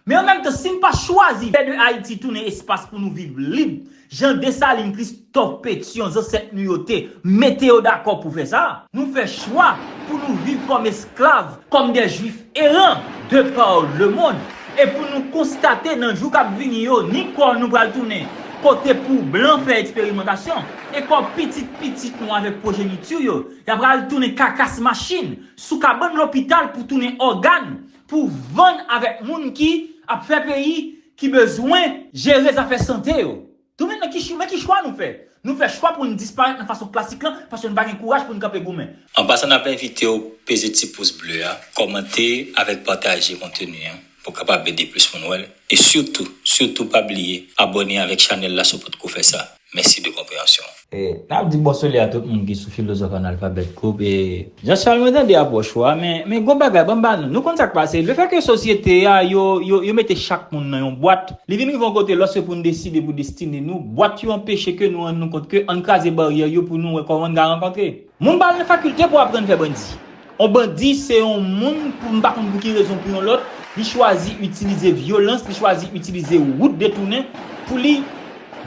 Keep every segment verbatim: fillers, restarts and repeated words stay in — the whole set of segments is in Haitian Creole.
Men an menm tan, si n pa chwazi fè de Ayiti tounen espas pou nou viv lib, jan Desalin, Kristòf, Petyon, zansèt nou yo te mete yo dakò pou fè sa, nou fè chwa pou nou viv kòm esklav, kòm de jwif eran de pa lemonn, e pou nou konstate nan jou k ap vini yo, ni kò nou pral tounen kote pou blan fè eksperimantasyon, e kò pitit pitit nou avèk pwojeniti yo, y a pral tounen kakas machin sou kabann lopital pou tounen ògàn pou vann avèk moun ki ap fè peyi ki bezwen jere zafè sante yo. Tou men nan ki chwa, men ki chwa nou fè? Nou fè chwa pou n disparèt nan fason klasik lan, paske n pa gen kouraj pou n kanpe goumen. An pasan, n ap envite w peze ti pous ble a, kòmante avèk pataje konteni an pou kapab ede plis moun wè l. E sitou, sitou pa bliye abòne avèk chanèl la si w potko fè sa. Mèsi de konpreyansyon. E, n ap di bò sole a tout moun ki sou filozòf analfabèt koup. E, Jean Charles, mwen tande apwòch ou a, men, men gon bagay, ban m ba nou. Nou konn sa k pase. Lefètke sosyete a, yo, yo, yo mete chak moun nan yon bwat, li vin rive yon kote, lòske pou n deside pou destine nou, bwat yo anpeche ke nou rann nou kont ke ann kraze baryè yo pou nou wè kòman n ka rankontre. Moun pa al nan fakilte pou aprann fè bandi. On bandi se yon moun, pou m pa konn pou ki rezon, pou yon lòt, li chwazi itilize vyolans, li chwazi itilize wout detounen pou li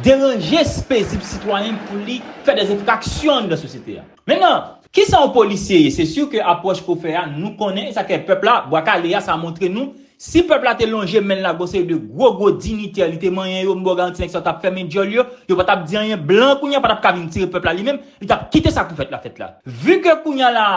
deranje pezib sitwayen, pou li fè de enfraksyon anndan sosyete a. Mentnan, kisa yon polisye ye? Se si ke apwòch ke w fè a, nou konnen, e sa k fè pèp la, Bwa Kale a, sa montre nou, si pèp la te lonje men l la, gon seri de gwo, gwo dinitè, li te manyen yo, m ba w garanti nèg sa yo t ap fèmen djòl yo, yo pa t ap di anyen, blan kounye a pa t ap ka vin tire pèp la li menm, li t ap kite sa pou fèt la fèt la. Vi ke kounye a la,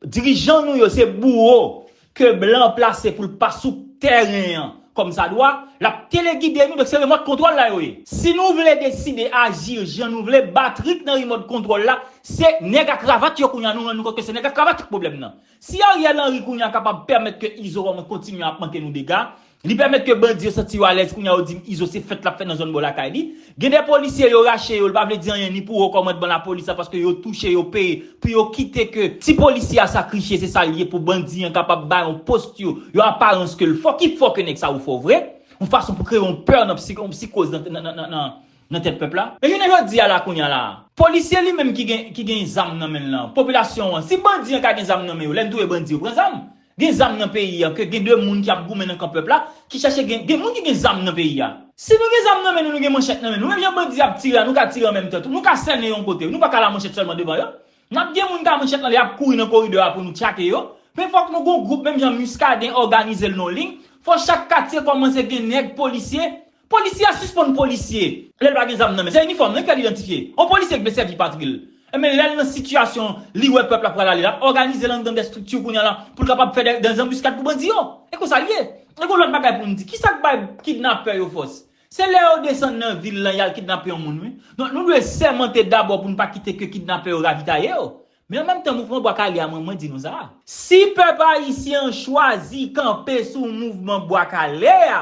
dirijan nou yo se bouwo ke blan plase pou l pa sou tèren an kòmsadwa, l ap telegide nou, donk se remòt kontwòl la yo ye. Si nou vle deside aji jan nou vle, batri k nan remòt kontwòl la, se nèg a kravat yo kounye a, nou rann nou kont ke se nèg a kravat ki pwoblèm nan. Si Ariel Henry kounye a kapab pèmèt ke Izo kontinye ap manke nou dega, li pèmèt ke bandi yo santi yo alèz kounye a, yo di Izo se fèt l ap fè nan zòn bò lakay li. Gen de polisye yo rache yo, li pa vle di anyen ni pou wo kòmandman lapolis la, paske yo touche, yo peye pou yo kite ke ti polisye a sakrifye, se sa l ye pou bandi an kapab bay yon postè, yon aparans ke l fò, ki fò ke nèg sa yo fò vre, yon fason pou kreye yon pè nan psik-, yon psikoz nan, nan, nan, nan, nan, nan tèt pèp la. Men jounen jodi a la kounye a la, polisye li menm ki gen, ki gen zam nan men l lan, popilasyon an, si bandi an ka gen zam nan men yo, lè n touye bandi yo pran zam. Gen zam nan peyi a, ke gen de moun ki ap goumen nan kan pèp la, ki chache gen, gen moun ki gen zam nan peyi a. Si nou gen zam nan men nou, nou gen manchèt nan men nou, menm jan bandi ap tire a, nou ka tire an menm tan tou, nou ka sènen yon kote, nou pa ka la manchèt sèlman devan yo. N ap gen moun ka manchèt lan, li ap kouri nan koridò a pou nou tchake yo. Men fòk nou gon gwoup, menm jan Muscadin òganize l nan liy, fò chak katye kòmanse gen nèg polisye. Polisye a sispann polisye lè l pa gen zam nan men. Se inifòm nan ki fè l idantifye. On polisye ki vle sèvi patri l. Enben, lè l nan sitiyasyon, li wè pèp la pral ale, l ap òganize l anndan de estrikti kounye a la pou l kapab fè de, de zanbiskad pou bandi yo. E konsa l ye. E gon lòt bagay pou n di. Kisa k bay kidnapè yo fòs? Se lè yo desann nan vil lan, y al kidnape yon moun, wi. Donk, nou dwe sèmante dabò pou n pa kite ke kidnapè yo ravitaye yo. Men an menm tan, mouvman Bwa Kale a, mwen, mwen di nou sa. Si pèp ayisyen an chwazi kanpe sou mouvman Bwa Kale a,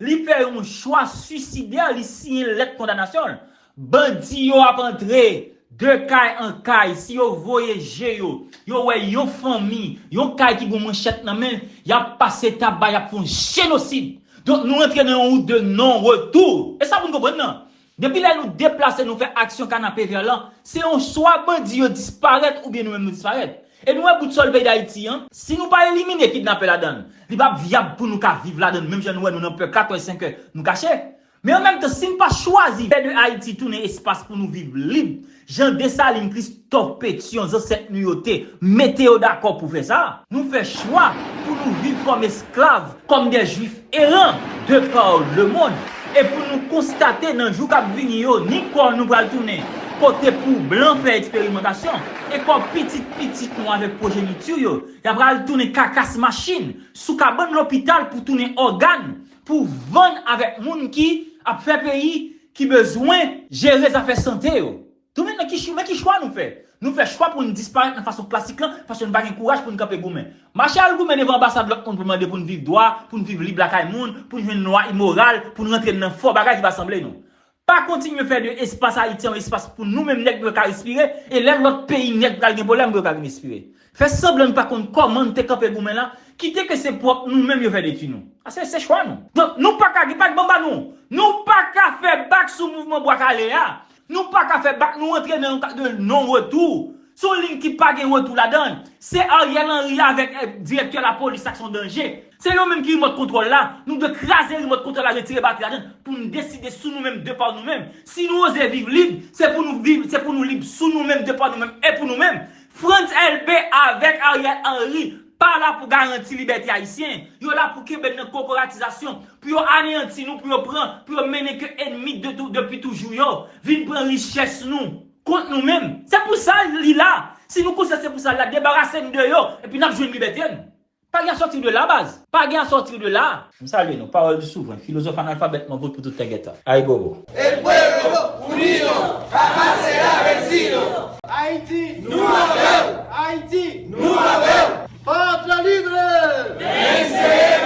li fè yon chwa swisidè, li siyen lèt kondanasyon l. Bandi yo ap antre de kay an kay, si yo voye je yo, yo wè yon fanmi, yon kay ki gon manchèt nan men l, y ap pase taba, y ap fè yon jenosid. Donk, nou antre nan yon wout de non retou. E sa pou n konprann nan. Depi lè nou deplase, nou fè aksyon Kanapevè lan, se yon swa bandi yo disparèt oubyen nou menm nou disparèt. E nou wè bout sòl peyi Dayiti an, si nou pa elimine kidnapè ladan l, li p ap vyab pou nou ka viv ladan l, menm jan nou wè nou nan pè kat è, senk è, nou kache. Men an menm tan, si n pa chwazi fè de Ayiti tounen espas pou nou viv lib, jan Desalin, Kristòf, Petyon, zansèt nou yo te mete yo dakò pou fè sa, nou fè chwa pou nou viv kòm esklav, kòm de jwif eran de pa lemonn, e pou nou konstate nan jou k ap vini yo, ni kò nou pral tounen kote pou blan fè eksperimantasyon, e kò pitit pitit nou avèk pwojeniti yo, y a pral tounen kakas machin sou kabann lopital pou tounen ògàn pou vann avèk moun ki ap fè peyi ki bezwen jere zafè sante yo. Tou men nan ki chwa, men ki chwa nou fè? Nou fè chwa pou n disparèt nan fason klasik lan, paske n pa gen kouraj pou n kanpe goumen. Mache al goumen devan anbasad lòt moun pou mande pou n viv dwa, pou n viv lib lakay moun, pou n jwenn lwa imoral, pou n rantre nan fò bagay ki pa sanble nou. Pa kontinye fè de espas Ayiti an yon espas pou nou menm nèg nou yo ka respire, e lè lòt peyi nèg pral gen pwoblèm pou yo ka vin respire. Fè sanblan n pa konn kòman n te kanpe goumen la, kite ke se pwòp nou menm yo fè detwi nou. A se, se chwa nou. Donk, nou pa ka, gen pa k ban ba nou. Nou pa ka fè bak sou mouvman Bwa Kale a. Nou pa ka fè bak, nou antre nan yon ka de non retou. Se yon liy ki pa gen retou ladan l. Se Ariel Henry avèk, eh, direktè lapolis la k se yon danje. Se yo menm ki rimòt kontwòl la. Nou dwe kraze rimòt kontwòl la, retire batri ladan l pou n deside sou nou menm, de pa nou menm. Si nou oze viv lib, se pou nou viv, se pou nou lib sou nou menm, de pa nou menm, e pou nou menm. Frantz Elbé avèk Ariel Henry pa la pou garanti libète ayisyen. Yo la pou kenbe n nan kokoratizasyon, pou yo aneyanti nou, pou yo pran, pou yo mennen ke ènmi de tou, depi toujou yo vin pran richès nou kont nou menm. Se pou sa li la. Si nou konsyan se pou sa li la, debarase n de yo, epi n ap jwenn libète n. Pa gen sòti de la, baz. Pa gen sòti de la. M salye nou. Pawòl di souvren. Filozòf analfabèt, mwen vote pou tout tègèta. Ayibobo. El pueblo unido jamás será vencido. Ayiti, nou avè w. Ayiti, nou avè w. Patria libre. Venceremos.